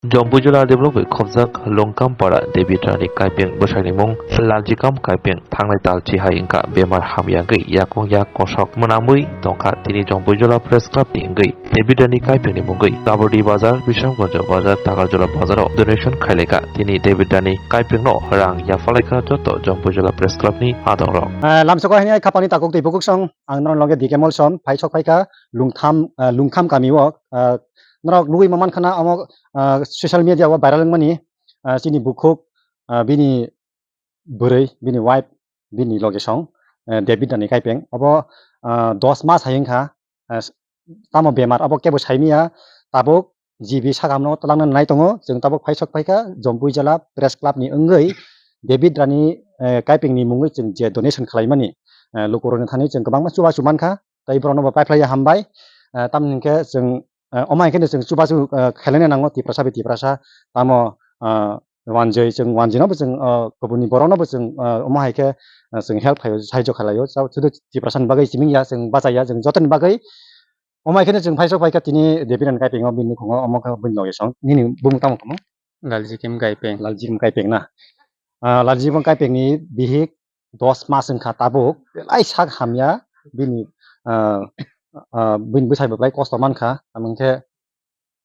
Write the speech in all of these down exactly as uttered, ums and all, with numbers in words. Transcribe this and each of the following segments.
Jompuijala develop bai khobjak Lungkampara David Rani Kaipeng bwsakni mung Laljikam Kaipeng thangnai tal chihai wngkha bemar hamya wngwi yakung yak kosok mwnamwi tongkha. Tini Jompuijala Press Club ni wngwi David Rani Kaipeng ni mungwi Kabadi Bazar, Bisramganj Bazar, Takarjala Bazar o donation khailaikha. Tini David Rani Kaipeng no rang yaphalaikha joto Jompuijala Press Club ni adong rok. Ah, lamsoko hwnwi khapani takuk twi bukuksong ang norok loge D K Molson phai sok phaikha Lungtham, ah, Lungkham kami o, ah, norok nugwi ma mankha na omo, ah, social media o viral wngmani, ah, chini bukhuk, ah, bini bwrwi, bini wife, bini loge song, eh, David Rani Kaipeng. Obo, ah, dos mas hai wngkha, ah, tamo bemar, obo kebo saimanya, tabuk G B sagamno twlangna nai tongo. Chwng tabuk phai sok phaikha, Jompuijala Press Club ni wngwi David Rani, eh, Kaipeng ni mungwi chwng je donation khlaimani, eh, lukurokni thani chwng kwbangma chubachu mankha. Tei borokno bo paiphlaiya hambai. Eh, tamni hwnkhe chwng, eh, omo hai kheno chwng chubachu, eh, khailai nango Tiprasa bai Tiprasa. Tamo, eh, wanjwi chwng wanjwino bo chwng, eh, kubuni borokno bo chwng, eh, omo hai khe, eh, chwng help khlaio, sahajyo khlaio. Chao, sudu Tiprasa ni bagwi simi ya chwng bachaya, chwng jotoni bagwi. Omo hai kheno chwng phai sok phaikha tini David Rani Kaipeng o bini nukhungo, omo khe bini loge song. Nini bumung tamo tamo? Laljikim Kaipeng. Laljikim Kaipeng na? Ah, Laljikim Kaipeng ni bihik dos mas wngkha tabuk, belai sak hamya bini, ah, ah, bini bwsai bo belai kosto mankha, tamo hwnkhe,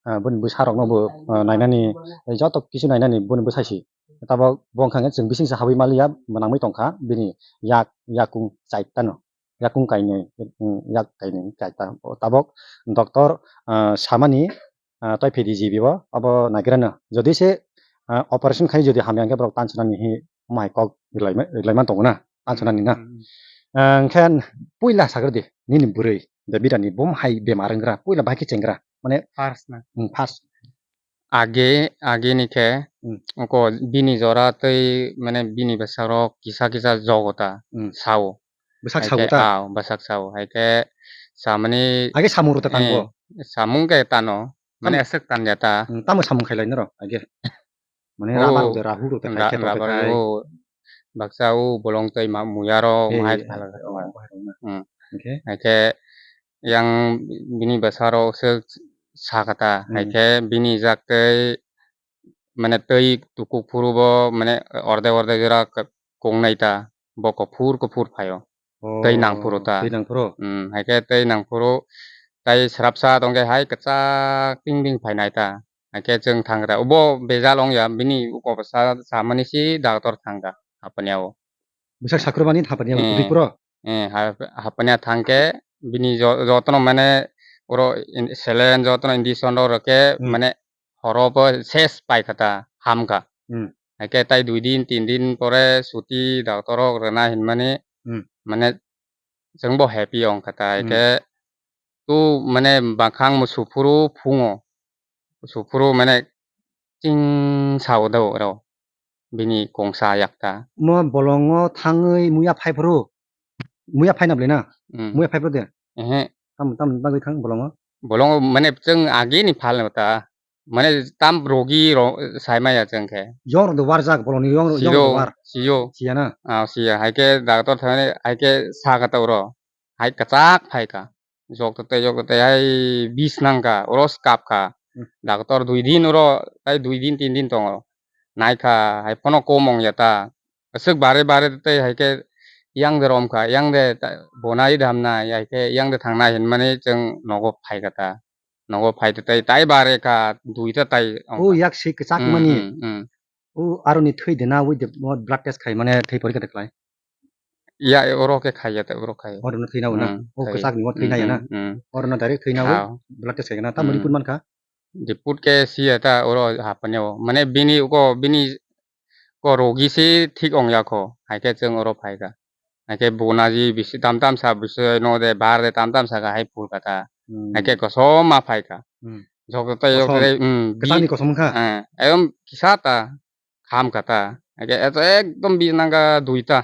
ah, bini bwsarokno bo, ah, nainani, joto kisu nainani bini bwsai si. Tabuk bo wngkha hwnkhe chwng bisingsa habwi maliya, mwnangwi tongkha bini yak, yakung chaitano, yakung kainwi, mm, yak kainwi chaita. Tabuk doctor, ah, samani, ah, tei phidi G B o abo naigrano. Jodi se, ah, operation khai jodi hamya hwnkhe borok tanchunani hi omo hai kok rilai ma-, rilai man tongo na, tanchunani na. Hmm. Ah, hwnkhe puila sagrodi nini bwrwi David Rani bo hai bemar wngkha, puila bahai khe chengra, mane first na? Hmm, first. Age, age ni khe, hmm, oko bini jora tei mane bini bwsarok kisa kisa jogota, hmm, sao. Bwsak hai sao khe ta? Ao, bwsak sao. Hai khe samani, age samung rwta tango? Eh, samung khe tano. Mane tam-, aswk tanja ta. Hmm, tamo samung khailai norok age? Mane o, rama rok de, rahu rok de, ra-, khai khe rok de rubber khai. O, baksa o bolong tei ma-, muya rok, eh, hai eh, phala khe o, tong. Hai rok na. Hmm. Okay. Hai khe yang bini bwsarok se sakata. Hmm. Hai khe bini jak tei mane twi tukuk phuru bo mane orde orde jora k-, kong nai ta, bo kuphur kuphur phaio. Oh, twi nang phuru ta. Twi nang phuru? Hmm, hai khe twi nang phuru, tai srapsa tong khe hai kwchak ting ting phai nai ta. Hai khe chwng thang khe ta. Bo bejal ong ya, bini uko bwsa samani si doctor thang kha, hapanya o. Bwsa sakrumani hapanya o, hmm, twi phuru? Eh, ha-, hapanya thang khe bini jo-, jotono mane oro in-, saline jotono injection rok rw khe, hmm, mane horo bo ses pai kha ta, ham kha. Hmm. Hai khe tai dui din, tin din pore chuti doctor rok rwna hinmani, hmm, mane chwng bo happy ong kha ta. Hai, hmm, khe tu mane bakhang musu phuru phungo, musu phuru mane ching sao do ro bini kongsa yak ta. Mo bolongo thangwi muya phai phuru, muya phai na bwlai na? Hmm. Muya phai phuru de? Ehe. Tam, tam bagwi thang bolongo? Bolongo mane chwng agi ni phal ta. Mane tam rogi ro-, sai maya chwng khe. Yong rok de warjak, bolongni yong rok, yong rok de war. Siyo. Siya na? Ah, siya. Hai khe doctor thangni, hai khe sa kha ta oro. Hai kwchak phai kha. Jok to tei, jok to tei, hai bis nang kha, oro skap kha. Hmm. Doctor dui din oro, tai dui din, tin din tongo. Nai kha, hai phano kom ong ya ta. Aswk bare bare tei hai khe yang de rom kha, yang de ta-, bo nai dam nai, hai khe yang de thang nai hinmani chwng nogo phai kha ta. Nogo phai tei tai bare kha, duita tai ong kha. O yak si kwchak mani. Hmm, hmm, hmm. O aroni thwi de na, wi de mo blood test khai mane thwi porikha de khlai. Ya, oro khe khai ya, ta oro khai. Oro no thwi na o na. Hmm, o khai. Kwchak ni o thwi na ya na. Hmm, hmm. Oro no direct thwi na o. Ha. Blood test khai na. Ta mo report man kha. Report khe si ya ta oro hapanya o. Mane bini ko, bini ko rogi si thik ong ya kho. Hai khe chwng oro phai kha. Hai khe bunaji bisi tam tam sa bisi no de bar de tam tam sa kha hai phul kha ta. Hmm. Hai khe kosom ma phai kha. Hmm. Jok tai jok kosom. Tai, hmm, kwchak ni bi-, kosom kha? Eh, ekdom kisa ta kham kha ta. Hai khe eto ekdom bi nang kha duita.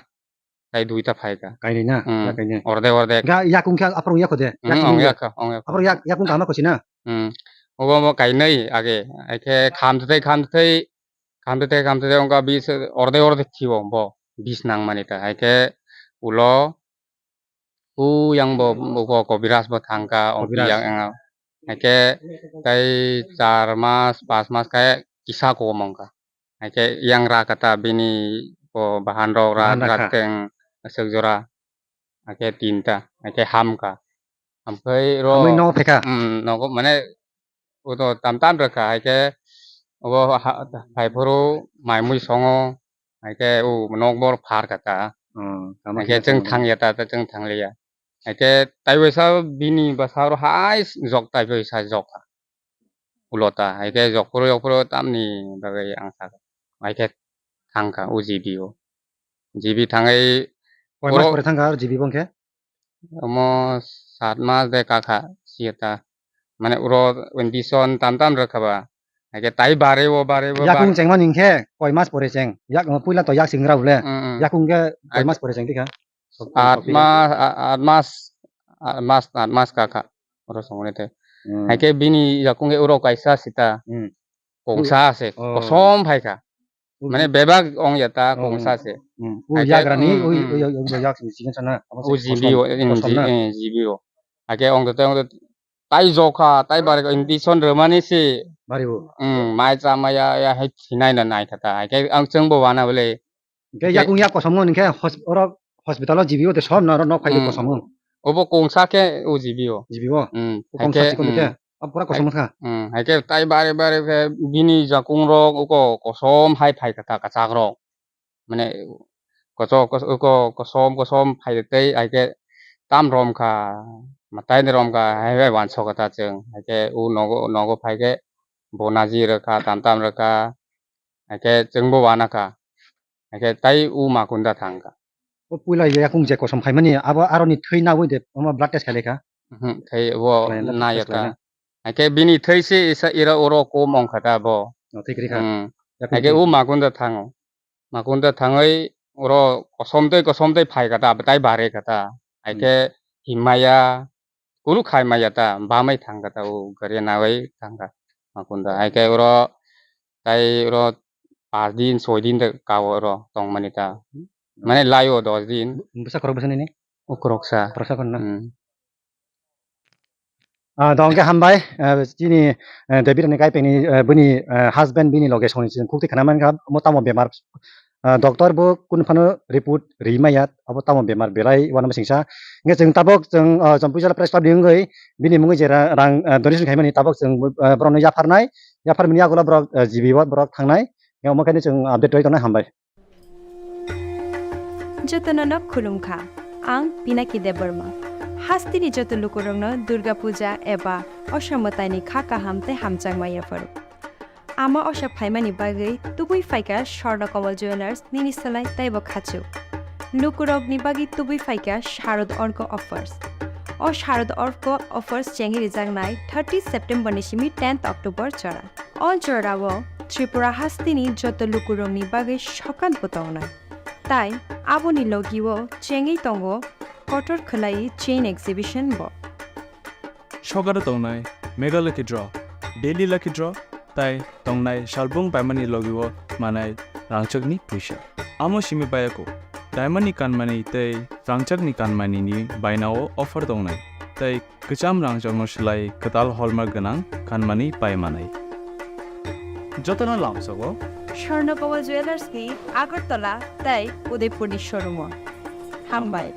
Tai duita phai kha. Kainwi na? Hmm. Ya kainwi. Orde orde. Ga yakung khe aphuru yakho de. Hmm, yakung ong de. Yakho, ong yakho. Aphuru yak-, yakung kama khosi na? Hmm. Obo mo kainwi age. Hai khe kham tai kham tai Khamtete, khamtete, wngkha bis, orde, orde thiwo bo, bis nangmani ta. Hai khe ulo, u yang bo, hmm, bo, bo Kobiraj bo thangkha, ongpi Kobiraj. Yang, yang, Haikhe tei char mas, pas mas khe kisa kom wngkha. Haikhe yang ra kata bini bo bahan rok ra, bahan ra kha. Teng aswk jora. Haikhe tinta, haikhe hamkha. Hamkhai ro hamwi nogo phaikha? Mm, nogo mane udo tam tam rwkha, haikhe obo ha-, phaiphuru mai mui songo, haikhe o nokbor phar kha ta. Oh, tamo haikhe khe chwng tamo thangya ta, ta chwng thangliya. Haikhe taibo sa bini bwsa oro hai jok taibo sa jok kha. Ulo ta, haikhe jokphuru jokphuru tamni bagwi ang sakha. Haikhe thangkha o G B o. G B thangwi koi mas oro pore thangkha G B bo hwnkhe? Omo sat mas de kakha siyata. Mane uro condition tam tam rwkha ba. Haikhe tai bare o, bare o, yakung bare. Chengmani hwnkhe koi mas pore cheng? Yak, puila to yak singra bole. Mm, mm. Yakung khe koi mas pore cheng tikha? Sok-, sok-, sok-, aat mas, a-, aat mas, aat mas, aat mas kakha. Oro songmani tei. Mm. Haikhe bini yakung khe uro kaisa sita. Mm. Kongsa se, oh, kosom phaikha. Mane bebak ong ya ta, oh, kongsa se. Hmm. U haikhe, yagrani, hmm, u, hmm, u, u, u, yak sini sini sana, apa sih, U G B o, kosom, hmm, kosom na? Eh, G B o. Haikhe ong te, ong te, tai jokha, tai bari ko, injection rwmani se. Bari bo. Hmm, mai cha maya, ya, hai thinai na nai kha ta. Haikhe ang chwng bo wana bole. Hwnkhe yakung yak kosom no hwnkhe hos-, oro hospital o G B o te som no, oro nok phai hmm, kosom no. Obo kongsa khe U G B o. G B o? Hmm. O kongsa haikhe, sikon hmm, te. Abo pura kosom hai-, wngkha. Hmm, haikhe tai bare bare khe bini jakung rok uko kosom hai phai kha ta kwchak rok. Mane koso-, kos-, uko kosom kosom phai tei haikhe tam rom kha, mwtai ni rom kha, hai bai wansok kha ta chwng. Haikhe u nogo, nogo phai khe bo naji rwkha, tam tam rwkha, haikhe chwng bo wana kha. Haikhe tai u makunda thang kha. O puila yakung je kosom khaimani, abo aroni thwi nawi de, omo blood test khailai kha? Mhm, khai bo khlaina, blood test naiya ta. Khlaina. Haikhe bini thwi se isa ira oro kom ong kha ta bo. O, thwi kwrwi kha. Hmm. Yakung haikhe thwi. U makunda thango. Makunda thangwi oro kosom tei kosom tei phai kha ta, tai bare kha ta. Haikhe hmm, himmaya, kunu khai maya ta, bamai thang kha ta, o gari nawi thang kha makunda. Haikhe oro tai oro paanch din, soi din de kao oro tongmani ta. Mane lai o dos din. Bwsa khorok bwsa nini? O khoroksa. Khoroksa khoroksa na? Hmm. Ah, dong khe hambai, ah, chini, eh, David ni kaipengni, eh, bini, eh, husband bini loge songni chini khukti khana mankha, omo tamo bemar, ah, doctor bo kunu phano report ri maya, abo tamo bemar belai uanama singsa. Hingke chwng tabok chwng, ah, Champui Jala Press Club ni wngwi bini mungwi je ra-, rang, ah, donation khaimani tabok chwng, ah, borokno yapharnai, yapharmani yagulo borok, ah, G B o borok thangnai. Hingke omo khaino chwng update rwi tongnai, hambai. Jotono no khulumkha. Ang Pinaki Debbarma. Hasteni joto lukurokno Durga Puja eba Osa mwtaini kha kaham tei hamjakma yapharo. Ama Osa phaimani bagwi tubui phaikha Swarna Kamal Jewellers nini slai teibo khachuk. Lukurokni bagwi tubui phaikha Sharad Orko offers. O Sharad Orko offers chengwi rijaknai thirty September ni simi tenth October jora. O jorao Tripura hasteni joto lukurokni bagwi sokat bo tongnai. Tai aboni logio chengwi tongo kotor khwlai chain exhibition bo. Sokaro tongnai Mega Lucky Draw, Daily Lucky Draw, tai tongnai salbung paimani logio manai rangchakni puisa. Amo simi bayako, diamond ni kanmani tei rangchakni kanmani ni bainao offer tongnai. Tai kwcham rangchakno swlai kwtal hallmark gwnang kanmani pai manai. Jotono lamsogo Swarna Kamal Jewellers ni Agartala tei Udaipur ni showroom o. Hambai.